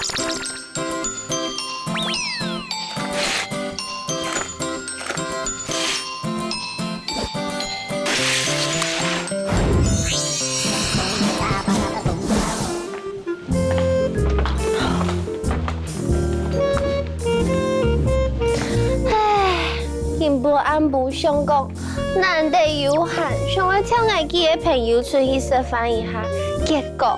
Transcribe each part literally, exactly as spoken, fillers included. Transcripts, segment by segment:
唉，今晡暗晡想講，難得有閒，想愛請𠊎幾个朋友出去食飯一下，結果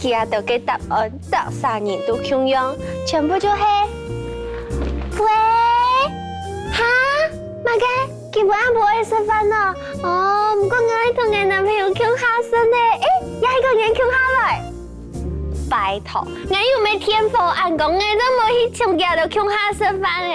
佢兜个答案，逐儕人都共樣，全部就係：「喂，哈，麼个？今晡暗晡愛食飯哦？哦，毋過𠊎愛同𠊎男朋友共下食呢。誒，也係講你共下來？」 拜託，𠊎又毋係電火恁光，𠊎正無去尋佢兜共下食飯咧。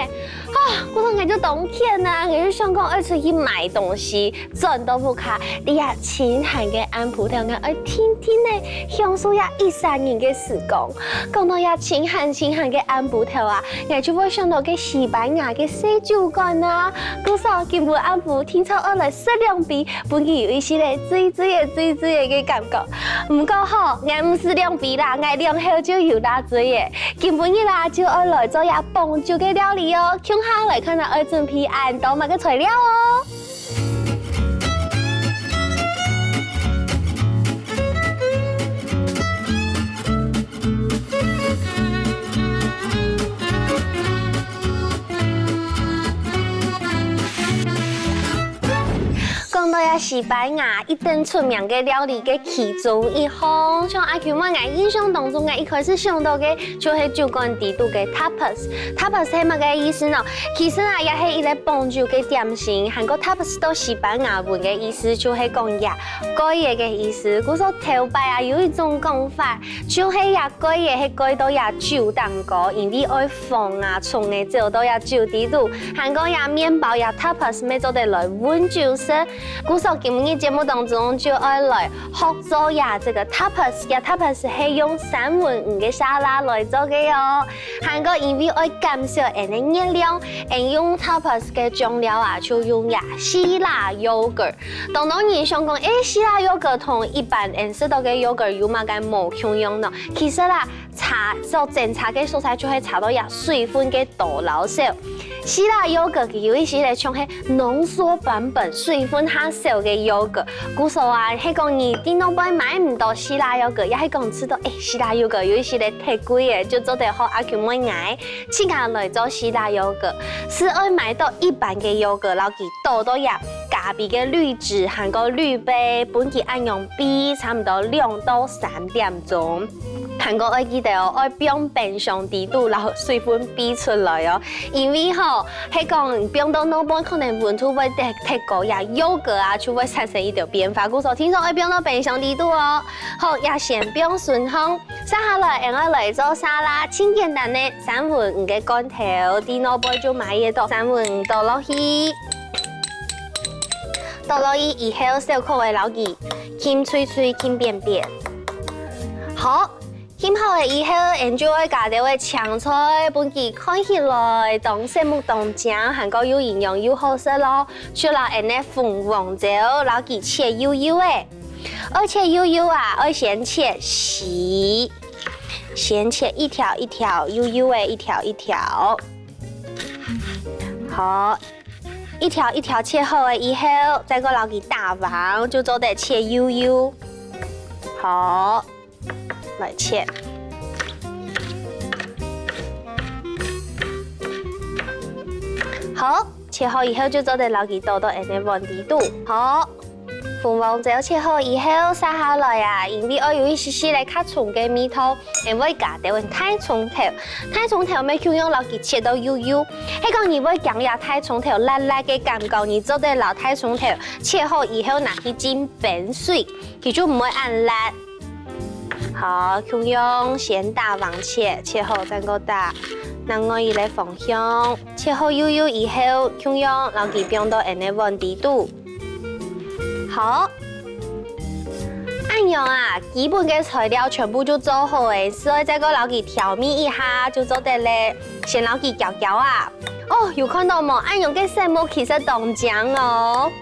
啊，故所𠊎就當譴啊，𠊎就想講愛出去買東西，轉到屋下，這下清閒个暗晡頭，𠊎愛定定仔享受這一儕人个時光。講到這清閒清閒个暗晡頭啊，𠊎就會想到該西班牙个細酒館啊。故所今晡暗晡定著愛來食兩杯， 分佢有一息仔醉醉仔、醉醉仔个感覺。毋過吼，𠊎毋使兩杯啦，𠊎兩口就有罅醉咧。今晡日啦，就愛來做這傍酒个料理哦。共下來看啊，愛準備恁多麼个材料哦。 講到這西班牙一等出名个料理个其中一項，像阿Q妹𠊎印象當中，𠊎一開始想到个就係酒館底肚个tapas。Tapas係麼个意思呢？其實啊，也係一個傍酒个點心，還過tapas到西班牙文个意思就係講這 蓋仔个意思。故所頭擺啊，有一種講法，就係這蓋仔係蓋到這酒頂高，因為愛防啊蟲仔走到這酒底肚，還過這麵包這tapas乜做得來搵酒食。故所今日節目當中就愛來學做這這個tapas，這tapas係用三文魚个沙拉來做个哦。還過因為愛減少𠊎个熱量，𠊎用tapas个醬料啊，就用這希臘yogurt。 當多人想講，誒，希臘yogurt同一般𠊎食到个yogurt有麼个無共樣呢？其實啦，差所爭差个所在就係差到這水分个多摎少。希臘yogurt佢有一息仔像係濃縮版本，水分較少个yogurt。故所啊，係講你在外背買毋到希臘yogurt，也係講食到，誒，希臘yogurt有一息仔忒貴咧，就做得學阿Q妹𠊎，自家來做希臘yogurt。係愛買到一般个yogurt，摎佢倒到這 咖啡个濾紙還過濾杯，分佢恁樣焙差毋多兩到三點鐘。還過愛記得哦，愛放冰箱底肚，摎水分焙出來哦。因為吼，係講放到外背可能溫度會忒忒高，這yogurt啊就會產生一點變化。故所聽說愛放到冰箱底肚哦。好，這先放順風，接下來𠊎愛來做沙拉，盡簡單个三文魚个罐頭，在外背就買得到三文魚倒落去。 倒落去以後，小可仔摎佢撳碎碎、撳扁扁。好，撳好了以後，𠊎就愛加兜仔青菜，分佢看起來當色目當靚，還過又營養又好食咯。就摎𠊎个紅黃椒摎佢切幼幼仔，愛切幼幼啊，愛先切絲，先切一條一條，幼幼仔一條一條。好， 一條一條切好了以後，再過摎佢打橫，就做得切幼幼。好，來切。好，切好以後就做得摎佢倒到𠊎个碗底肚。好， 紅黃椒切好以後，續下來啊，因為愛有一息息仔較重个味道，𠊎會加兜仔大蔥頭。大蔥頭乜共樣摎佢切到幼幼，係講你會驚這大蔥頭辣辣个感覺，你做得摎大蔥頭切好以後拿去浸冰水，佢就毋會恁辣。好，共樣先打橫切，切好正過打另外一個方向。切好幼幼以後，共樣摎佢放到𠊎个碗底肚。 好，恁樣啊，基本个材料全部就做好了，係愛再過摎佢調味一下就做得了。先摎佢攪攪啊。哦，有看到無？恁樣个色目其實當靚哦。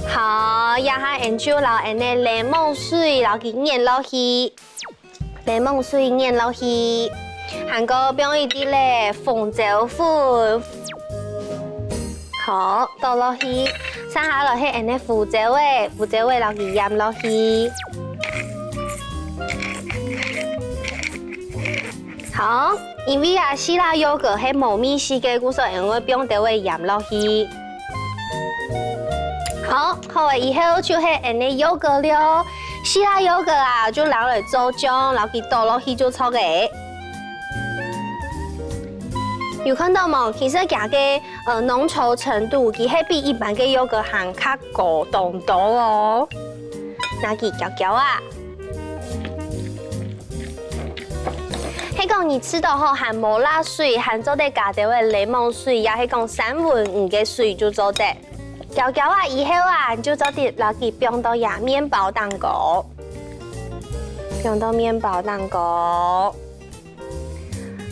好，這下𠊎就摎𠊎个檸檬水摎佢研落去。檸檬水研落去，還過放一滴仔紅椒粉。好，倒落去，續下來係𫣆俚胡椒仔，胡椒仔摎佢研落去。好，因為啊，希臘優格係無味緒个，故所𫣆會放兜仔鹽落去。 好，好了以後就係𫣆俚優格了。希臘優格啊，就拿來做醬，摎佢倒落去就著了。有看著無？其實佢个，呃，濃稠程度，佢係比一般个優格還較高當多哦。拿佢攪攪啊！ 係講你試著吼還無罅水，還做得加兜仔檸檬水，也係講三分之二个水就做得。攪攪啊以後啊，你就做得摎佢放到這麵包頂高，放到麵包頂高。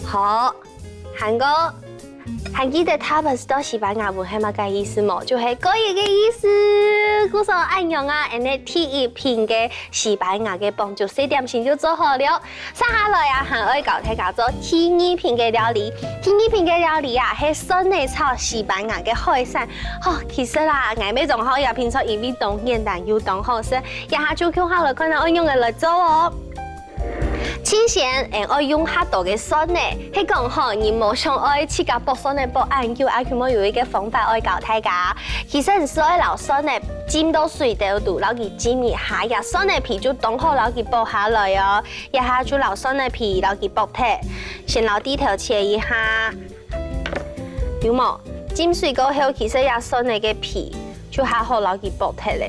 好，還過，還記得tapas到西班牙文係麼个意思無？就係過癮个意思。故所恁樣啊，𫣆俚第一品个 西班牙个pon就四點心就做好了。續下來啊，還愛教大家做第二品个料理。第二品个料理啊，係蒜仔炒西班牙个海產。吼，其實啦，𠊎乜講吼，這品菜因為當簡單又當好食，這下就共下來看啊，愛仰仔來做哦。盡先，𫣆愛用較多个蒜仔，係講吼，你無想愛自家剝蒜仔剝恁久，啊，今晡有一個方法愛教大家。其實你係愛摎蒜仔浸到水兜肚，摎佢浸一下，這蒜仔皮就 當好摎佢剝下來哦。這下就摎蒜仔皮摎佢剝忒，先摎蒂頭切一下，有無？浸水過後，其實這蒜仔个皮就較好摎佢剝忒了。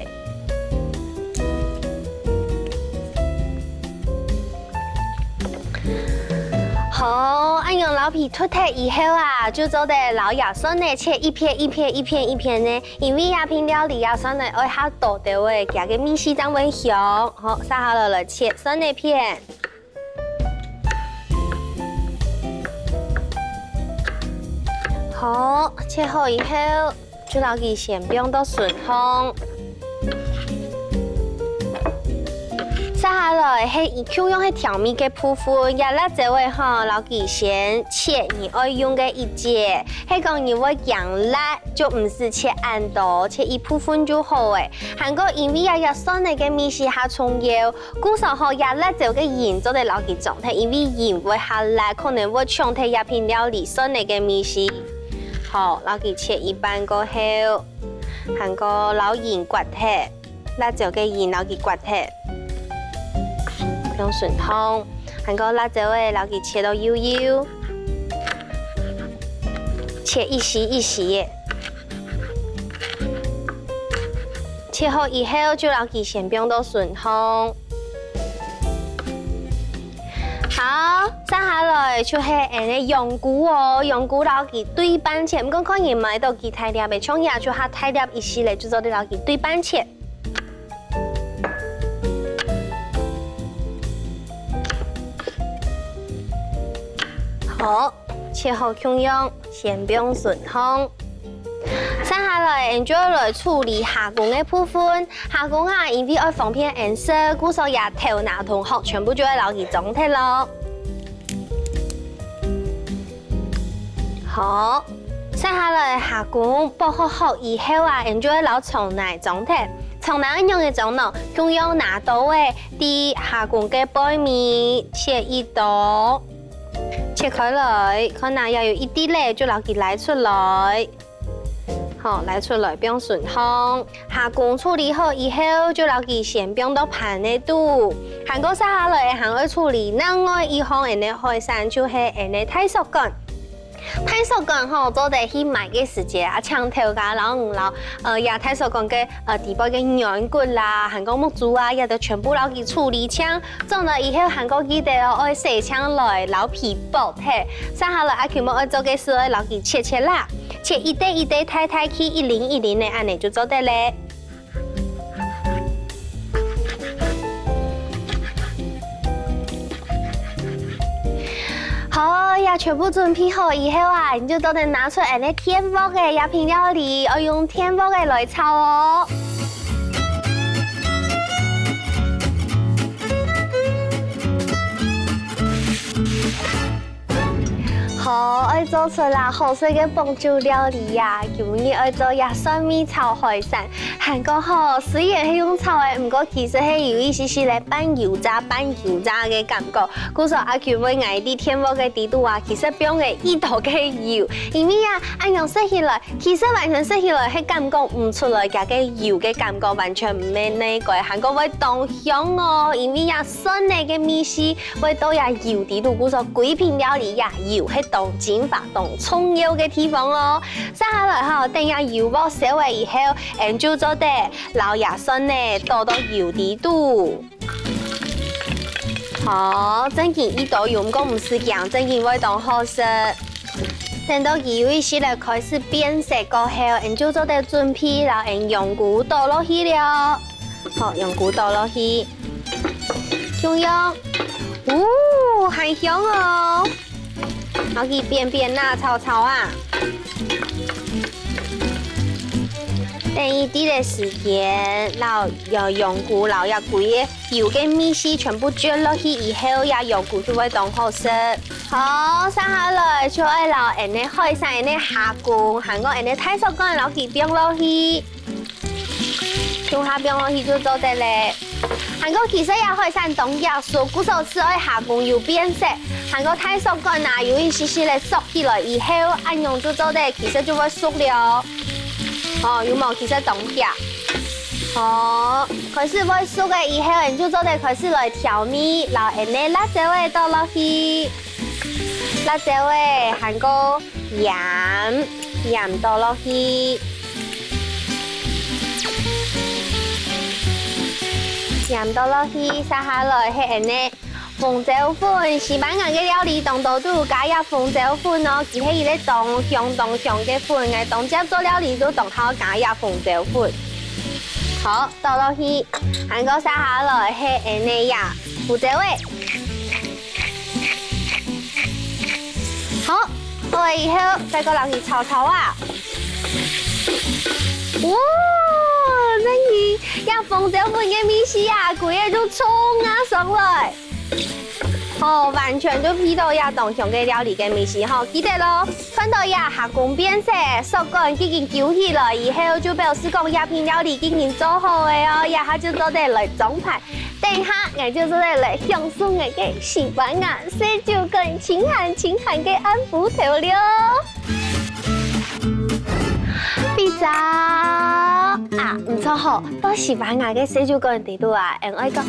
好，恁樣摎皮脫忒以後啊，就做得摎這蒜仔切一片一片一片一片呢。 因為這品料理啊，蒜仔愛較多兜仔，佢个味緒正會香。好，續下來來切蒜仔片。好，切好以後，就摎佢先放到楯燙。續下來係共樣係調味个部分，這辣椒仔吼，摎佢先切你愛用个一節，係講你會驚辣， 就毋使切恁多，切一部分就好了。還過因為這蒜仔个味緒較重要，故所吼這辣椒个仁做得摎佢裝忒，因為仁會較辣，可能會搶忒這品料理蒜仔个味緒。好，摎佢切一半過後，還過摎仁刮忒。 辣椒个仁摎佢刮忒，用楯燙，還過辣椒仔摎佢切到幼幼，切一絲一絲仔。切好以後就摎佢先放到楯燙。好，續下來就係𫣆个羊菇哦，羊菇摎佢對半切，毋過看你買到幾大粒个，像這就較大粒一絲咧，就做得摎佢對半切。 好，切好共樣，先放楯燙。續下來，𫣆就來處理蝦公个部分。蝦公啊，因為愛方便𫣆食，故所這頭那同殼全部就愛摎佢裝忒囉。 好，續下來蝦公剝好殼以後啊，𫣆就愛摎腸泥裝忒。腸泥愛仰仔裝呢？共樣拿刀仔，在蝦公个背尾切一刀，切開來，看哪，這有一滴咧，就摎佢拉出來。好，拉出來放楯燙。蝦公處理好以後，就摎佢先放到盤仔肚。還過續下來還愛處理另外一項𫣆个海產，就係𫣆个大索稈。 大索稈吼，做得去買个時節啊，請頭家摎你摎，呃，這大索稈个，呃，底背个軟骨啦，還過目珠啊，這兜全部摎佢處理淨。裝了以後，還過記得哦，愛洗淨來，摎皮剝忒。續下來，阿Q姆愛做个係愛摎佢切切啦，切一垤一垤，大大垤，一輪一輪个，恁仔就做得咧。 好，這全部準備好以後啊，你就做得拿出𫣆个電鑊仔，這品料理愛用電鑊仔來炒哦。哦，愛做出啦好食个幫助料理呀！今日愛做這蒜味炒海產，還過吼，雖然係用炒个，毋過其實係有一息息个半油炸、半油炸个感覺。故所阿Q妹𠊎在電鍋个底肚啊，其實放个已多个油，因為啊，恁樣食起來，其實完全食起來係感覺毋出來佢个油个感覺，完全毋係該个，還過會當香哦，因為啊，蒜仔个味緒 會到這油底肚，故所歸片料理這油係當精華、當重要个地方哦。接下來吼，等這油鑊燒了以後，𫣆就做得摎這蒜仔倒到油底肚。好，正經已多油，毋過毋使驚，正經會當好食。等到佢有一息仔開始變色過後，𫣆就做得準備摎𫣆羊菇倒落去了。好，羊菇倒落去。 香香，哦，還香哦！摎佢煸煸啊，炒炒啊。等一息仔時間，摎這羊菇摎這歸个油个味緒全部轉落去以後，這羊菇就會當好食。好，接下來就愛摎𫣆个海產、𫣆个蝦公，還過𫣆个大索稈摎佢放落去。 共下放落去就做得了。還過其實這海產當遽熟，故所就愛蝦公有變色，還過大索稈啊，有一息息仔縮起來以後，恁樣就做得，其實就會熟了。哦，有無？其實當遽。哦，開始會熟了以後，你就做得開始來調味，摎𫣆个辣椒仔倒落去。 辣椒仔，還過鹽，鹽倒落去。鹽倒落去，接下來係𫣆个紅椒粉，西班牙个料理當多都有加這紅椒粉哦，佢係一個當香當香个粉，𠊎當常做料理都當好加這紅椒粉。好，倒落去，還過接下來係𫣆个這胡椒仔。 好，好了以後，再過落去炒炒啊。哇，恁樣，這紅椒粉个味緒啊，歸个就衝啊上來。哦，完全就鼻著這當香个料理个味緒吼，記得咯，看著這蝦公變色，索稈已經揪起來以後，就表示講這片料理已經做好了哦，這下就做得來裝盤。 等下，𠊎就做得來享受𠊎个西班牙細酒館清寒清寒个暗晡頭了。非常啊，毋錯吼，到西班牙个細酒館底肚啊，𫣆愛講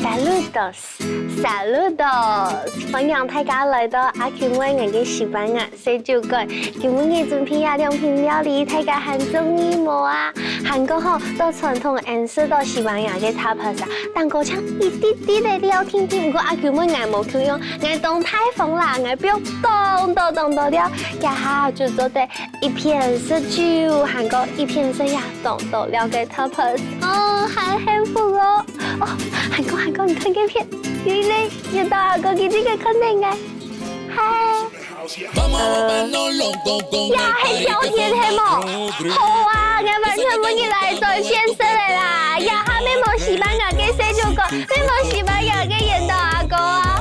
saludos，saludos，歡迎大家來到阿Q妹𠊎个西班牙 細酒館，今晡日準備啊兩片料理，大家還中意無啊？還過吼，到傳統𫣆食到西班牙个tapas啊，當過像一滴滴个料，定定，毋過阿Q妹𠊎無共樣，𠊎當大方啦，𠊎放當多當多料，這下就做得一片食酒，還過一片食呀當多料个tapas，哦，還幸福哦！哦，還過還過，你看這片，有一個有到阿哥佢這個看等𠊎，嗨。 呃，也係秋天係無？好啊，𠊎完全毋愛來轉現實个啦！也下面無西班牙个細酒館，面無西班牙个緣投阿哥啊！